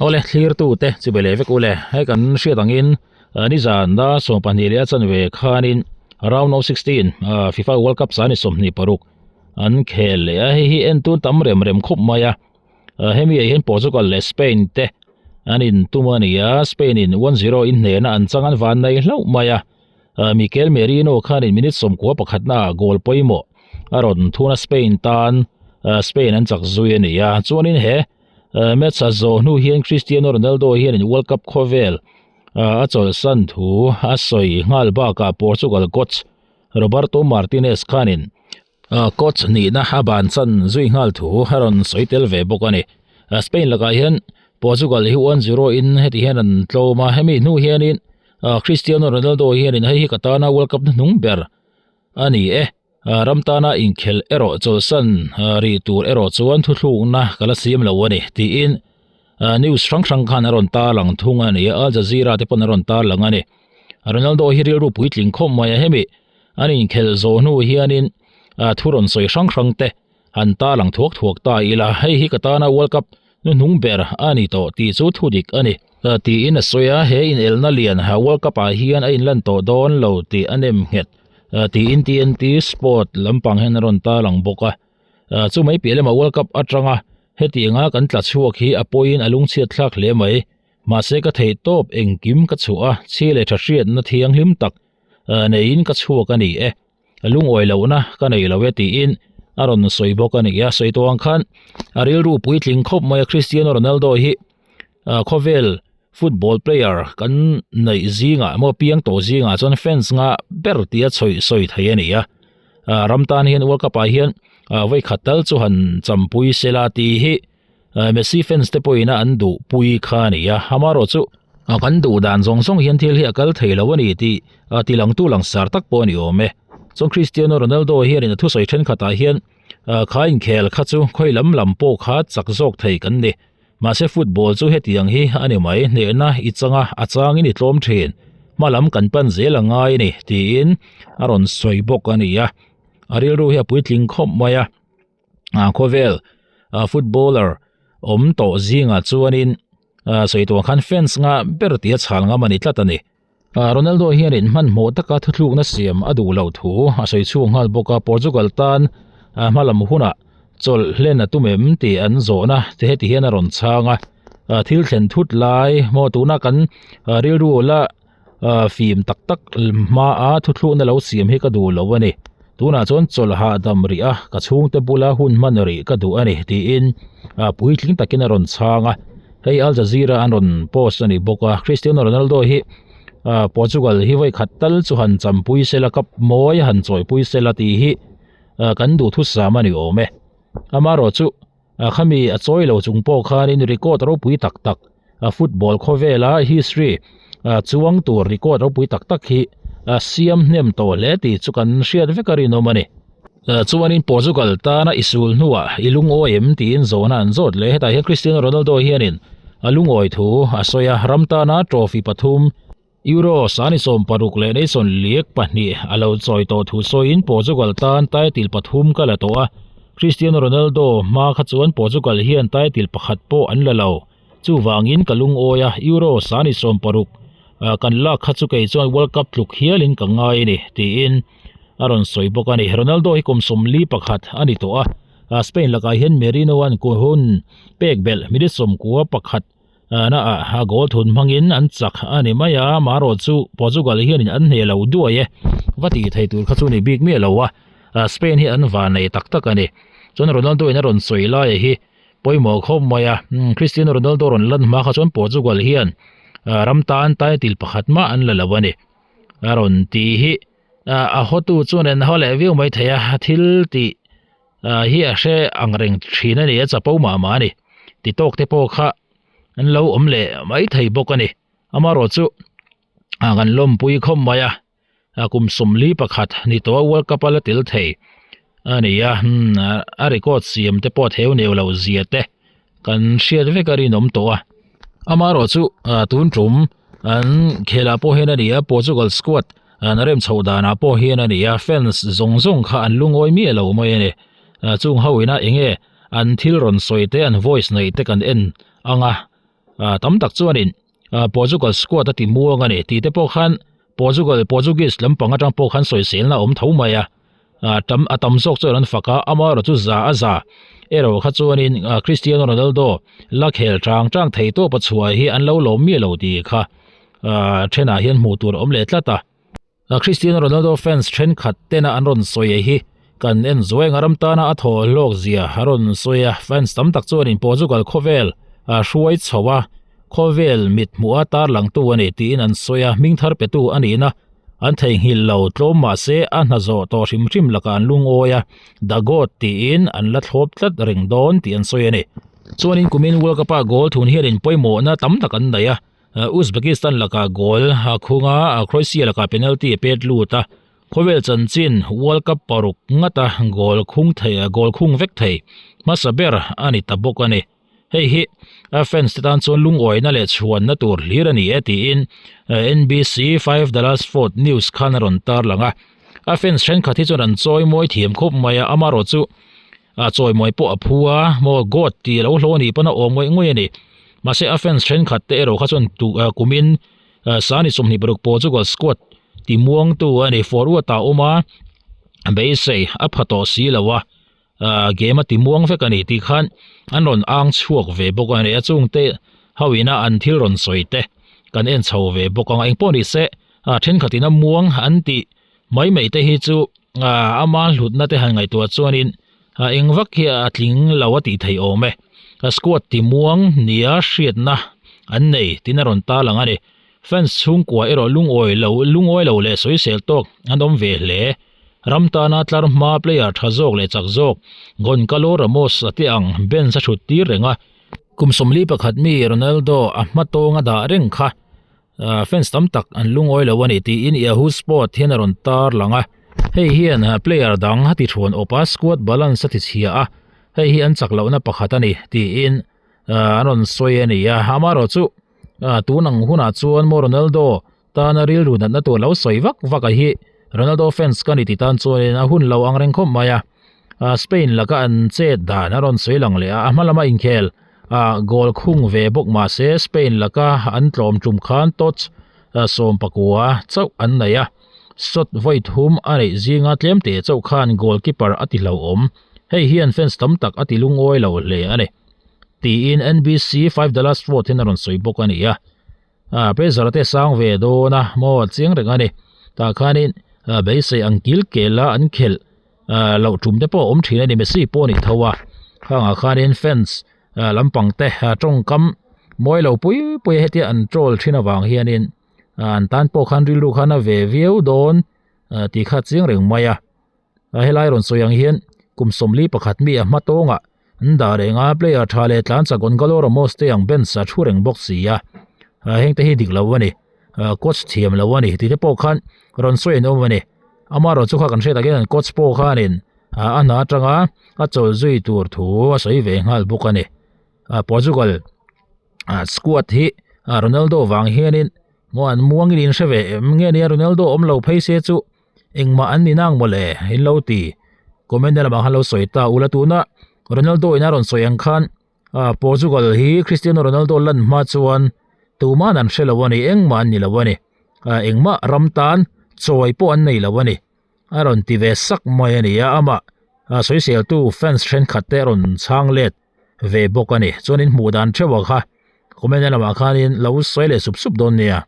Awle thlirtute chu be leh vek ule hei kan hriat angin nizan da 12 leh a chanve khanin round of 16 FIFA World Cup sani 26 an khel leh a hei hi en tun tam rem rem khawp mai a hemi ah hian Portugal leh Spain te an in tum a ni a Spain in 1-0 in hnehna an chang an van nei hlauh mai a Mikel Merino khanin minute 11 na goal pawimawh a rawn thun a Spain tan Spain an chak zui a ni a chuanin he Match a zawh hnu hian Cristiano Ronaldo hianin World Cup khawvel a chawlhsan thu a sawi nghal bakah Portugal coach Roberto Martinez khanin coach nihna a ban chan zui nghal thu a rawn sawi tel ve bawk a ni. Spain lakah hian Portugal hi 1-0 in heti hian an tlawm a, hemi hnu hianin Cristiano Ronaldo hianin hei hi ka tana World Cup hnuhnung ber a ni e. Ram tana inkhelh erawh chawlhsan rih tur erawh chuan thuthlukna ka la siam lo a ni tiin news hrang hrang khan a rawn tarlang thung a ni a, Al Jazeera te pawn a rawn tarlang a ni. Ronaldo hi rilru puitling khawp mai a, hemi an inkhelh zawh hnu hianin thu rawn sawi hrang hrang te han tarlang thuak thuak ta ila, hei hi ka tana World Cup hnuhnung ber a ni tawh tih chu thu dik a ni tiin a sawi a, he inelna lian World Cup ah hian a inlan tawh dawn lo tih a nem nghet. Tiin TNT Sport lampang hian a rawn tarlang bawk a, chu mai piah lamah World Cup atanga hetianga kan tla chhuak hi a pawiin a lungchhiat thlak hle mai. Mahse ka theih tawp engkim ka chhuah a, chhi leh tha hriatna thianghlim tak neiin ka chhuak a ni e, lungawi lohna ka nei lo e tiin a rawn sawi bawk a ni a. Sawi tawh ang khan a rilru puitling khawp mai a Cristiano Ronaldo hi khawvel football player kan neih zingah emaw piang tawh zingah chuan fans nga ber tia chhawi sawi thei a ni a ram tan hian world cup ah hian vawi khat tal chu han champui sela tih hi Messi fans te pawhin a an duh pui kha a ni a amaherawhchu kan duh dan zawng zawng hian thil hi a kal thei lo a ni tih ti langtu langsar tak pawh a ni awm e chuan Cristiano Ronaldo hianin a thusawi thenkhatah hian kha inkhel kha chu khawi lam lam pawh kha chak zawk thei kan ni. Mahse football chu hetiang hi a ni mai, hnehna i chang a, a changin i tlawm thin. Hma lam kan pan zel a ngai a ni, tiin a rawn sawi bawk a ni a. A rilru hi a puitling khawp mai a, khawvel footballer awm tawh zingah chuanin sawi tur ang khan fans nga ber tia chhal ngam a ni tlat a ni. Ronaldo hianin hmanhmawh taka thuthlukna siam a duh loh thu a sawi chhuak nghal bawk a, Portugal tan hma lam hunah chawlh hlen a tum em tih an zawhna te heti hian a rawn chhang a, thil thlen thut lai maw tuna kan rilru la fim tak tak hmaa thuthlukna lo siam hi ka duh lo a ni, tunah chuan chawlh hahdam rih a, ka chhungte bula hun hman rih ka duh a ni tiin puitling takin a rawn chhang a. Hei Al Jazeera an rawn post a ni bawk a, Cristiano Ronaldo hi Portugal hi vawi khat tal chu han champui sela cup mawi han chawipui sela tih hi kan duhthusam a ni awm e. Amaherawhchu khami a chawi lo chung pawh khanin record ropui tak tak football khawvela history chuang tur record ropui tak tak hi siam hnem tawh hle tih chu kan hriat vek a rinawm a ni. Chuanin Portugal tana i sul hnuah i lungawi em tiin zawhna an zawt leh. Hetah hian Cristiano Ronaldo hianin a lungawi thu a sawi a, ram tana trophy pathum, Euro sani 16 leh Nation League pahnih a lo chawi tawh thu sawiin Portugal tan title pathum ka la tawh a, Cristiano Ronaldo hma kha chuan Portugal hian title pakhat pawh an la lo. Chuvangin ka lungawi a, Euro sani 16 kan lak kha chu kei chuan World Cup tluk hialin ka ngai a ni, tiin a rawn sawi bawk a ni. Ronaldo hi kum 41 a ni tawh a, Spain lakah hian Merino-a'n hun pek belh minute 91 naah a goal thun hmangin an chak a ni mai a, amaherawh chu Portugal hianin an hneh lo duai e, va tih thei tur kha chu ni bik miah lo a, Spain hi an vanei tak tak a ni. Chuan Ronaldo-in a rawn sawi laia hi pawimawh khawp mai a, Cristiano Ronaldo rawn lan hma kha chuan Portugal hian ram tan title pakhat mah an la lo a ni. A rawn tih hi a hawtu chuan an haw leh viau mai thei a, thil tih hi a hre ang reng thin a ni, a chapo mah mah a ni. Ti tawk te pawh kha an lo awm leh mai thei bawk a ni. Amaherawh chu kan lawmpui khawp mai a. kum 41 ni tawh a World Cup a la tel thei a ni a a record siam te pawh theu neu lo zia te kan hriat vek a rinawm tawh a amaherawh chu tun tum an khelah pawh hian a ni a Portugal squad an rem chhoh danah pawh hian a ni a fans zawng zawng kha an lungawi miah lo mai a ni chung ho ina enge an thil rawn sawi te an voice neih te kan en ang a. Tam tak chuanin Portugal squad a ti muang a ni tih te pawh khan Portugal Portuguese lampang atang pawh khan sawiselna a awm tho mai a. Tam a tam zawk chuan an fak a, amaherawh chu za a za erawh kha chuanin Cristiano Ronaldo la khel tang tang thei tawp a chhuah hi an lo lawm miah lo tih kha thenah hian hmuh tur a awm leh tlat a. Cristiano Ronaldo fans thenkhat tena an rawn sawi hi kan en zuai anga ram tana a thaw hlawk zia a rawn sawi a, fans tam tak chuanin Portugal khawvel a hruai chho a, khawvel mit hmuh a tarlangtu a ni tiin an sawi a, hming thar petu a nihna an theihnghilh lo tlawm mahse a hna zawh tawh hrim hrim lakah an lungawi a, The Goat tiin an la thlawp tlat reng dawn tih an sawi a ni. Chuanin kumin World Cup-ah goal thun hianin pawimawhna tam tak an nei a. Uzbekistan lakah goal a khung a, Croatia lakah penalty a pet lut a, khawvel chanchin World Cup paruk ngata goal khung thei goal khung vek thei hmasa ber a ni ta bawk a ni. Hei hi a fans te tan chuan lungawina leh chhuanna tur hlir a ni e tiin NBC 5 Dallas Fort News khan a rawn tarlang a. A fans thenkhat hi chuan an chawimawi thiam khawp mai a, amaherawhchu A chawimawi pawh a phu a, maw God tih a lo hlawh a nih pawn a awm ngawih ngawih a ni. Mahse a fans thenkhat te erawh kha chuan tu kumin Sani 26 Portugal squad ti muangtu a ni. Forward ah a awm a, beisei a pha tawh si lo a, game a ti muang vek a ni tih khan an rawn ang chhuak ve bawk a ni. A chungte ho ina an thil rawn sawi te kan en chho ve bawk ang a, engpawh ni se thenkhat ina muang an tih mai mai te hi chu ama hlutna te han ngaihtuah chuanin eng vak hi a tling lo a tih theih awm e. A squad ti muang nia hriatna an nei tin a rawn ta lang a ni. Fans chhungkua erawh lungawi lo lungawi lo leh sawisel tawk an awm ve hle. Ram tana tlar hma player tha zawk leh chak zawk Goncalo Ramos a te ang bench a thut tir reng a. Kum 41 mi Ronaldo a hma tawng a dah reng kha. Fans tam tak an lungawi lo a ni tiin Yahoo Sport hian a rawn tar lang a, hei hian player dang a ti thuan awp a, squad balance a ti chhia a, hei hi an chak lohna pakhat a ni tiin an rawn sawi a ni a, amaherawh chu tun ang hunah chuan maw Ronaldo tana rilru natna tur lo sawi vak vak a hi Ronaldo fans ka ni ti tan chuanin a hun lo ang reng khawp mai a. Spain laka an chet dan a rawn sawi lang leh a, a hma lama inkhel goal khung ve bawk mah se Spain laka an tlawm tum khan touch 19 chauh an nei a, shot vawi thum a neih zinga tlem te chauh khan goalkeeper a ti hlauhawm, hei hian fans tam tak a ti lungawi lo hle a ni tiin NBC 5 Dallas Fort hian a rawn sawi bawk a ni a. Ah pressure te sang ve dawn a maw chiang reng a ni tah khanin ah beisei ang kil kel a an khelh ah loh tum te pawh a awm thin a ni Messi pawh a ni tho a khangah khanin fans ah lampang te ah tawngkam mawi lo pui pui a hetia an troll thin avang hianin ah an tan pawh khan rilru khan a ve viau dawn ah tih kha chiang reng mai a. A helai rawn sawi ang hian kum 41 mi a hma tawngah an dah reng a, player tha leh tlan chak Goncalo Ramos te ang bench a thu reng bawk si a, heng te hi dik lo a ni, coach thiam lo a ni tih te pawh khan rawn sawi an awm a ni. Amaherawh chu kha kan hriat takin an coach pawh khanin a hna atanga a chawl zui tur thu a sawi ve nghal bawk a ni. Portugal squad hi Ronaldo vang hianin maw an muangin in hre ve em nge nia Ronaldo awm lo phei se chu Engmah an ni nang mawle in lo ti. Comment na lamah khan lo sawi ta ula tuna Ronaldo in a rawn sawi ang khan Portugal hi Cristiano Ronaldo lan hma chuan tuman an hre lo a ni engmah an ni lo a ni engmah ram tan chawi pawh an nei lo a ni a rawn ti ve sak mai a ni a amah sawiseltu fans thenkhat te a rawn chhang let ve bawk a ni chuan in hmuh dan theuh ah kha comment na lamah khanin lo sawi leh sup sup dawn nia.